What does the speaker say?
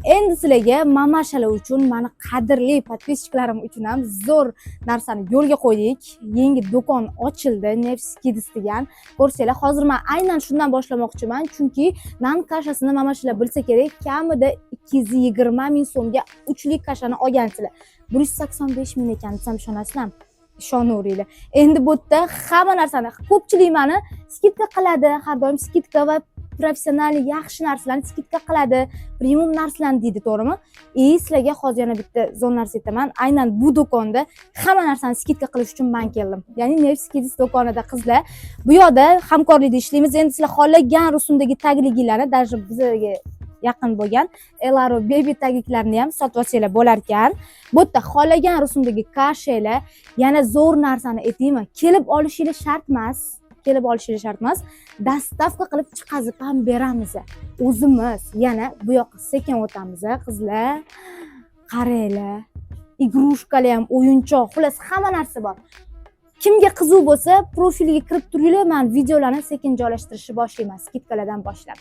Endi sizlarga, мамаша lar uchun, mani qadrli подписчик larim uchun ham zo'r narsani yo'lga qo'ydik. Yangi do'kon ochildi, Nefs Kids degan. Ko'rsanglar, hozir man aynan shundan boshlamoqchiman, chunki nan каша sini мамаша lar bilsa kerak, kamida 220 000 so'mga uchlik каша ni olgansizlar. 185 000 ekan desam, ishonasizlarmi? Ishonaveringlar. Endi bu yerda hamma narsani, ko'pchilik mani скидка qiladi, har doim скидка va professional yaxshi narsalarni скидка qiladi, premium narsalarni deydi, to'g'rimi? И sizlarga hozir yana bitta zo'r narsa aytaman. Aynan bu do'konda hamma narsani скидка qilish uchun man keldim, ya'ni Nefs Kids do'konida. Qizlar, bu yoqda hamkorlikda ishlaymiz. Endi sizlar xohlagan rusumdagi tagliginglarni, даже bizga yaqin bo'lgan Elaro Baby tagliklarni ham sotib olsanglar bo'lar ekan. Bu yerda xohlagan rusumdagi каша lar. Yana zo'r narsani aytaymi? Kelib olishinglar shart emas, kelib olishinglar shart emas, доставка qilib chiqazib ham beramiz o'zimiz. Yana bu yoqqa sekin o'tamiz. Qizlar, qaranglar, игрушка lar ham, o'yinchoq, xullas, hamma narsa bor. Kimga qiziq bo'lsa, profiliga kirib turinglar. Man videolarni sekin joylashtirishni boshlayman, скидка lardan boshlab.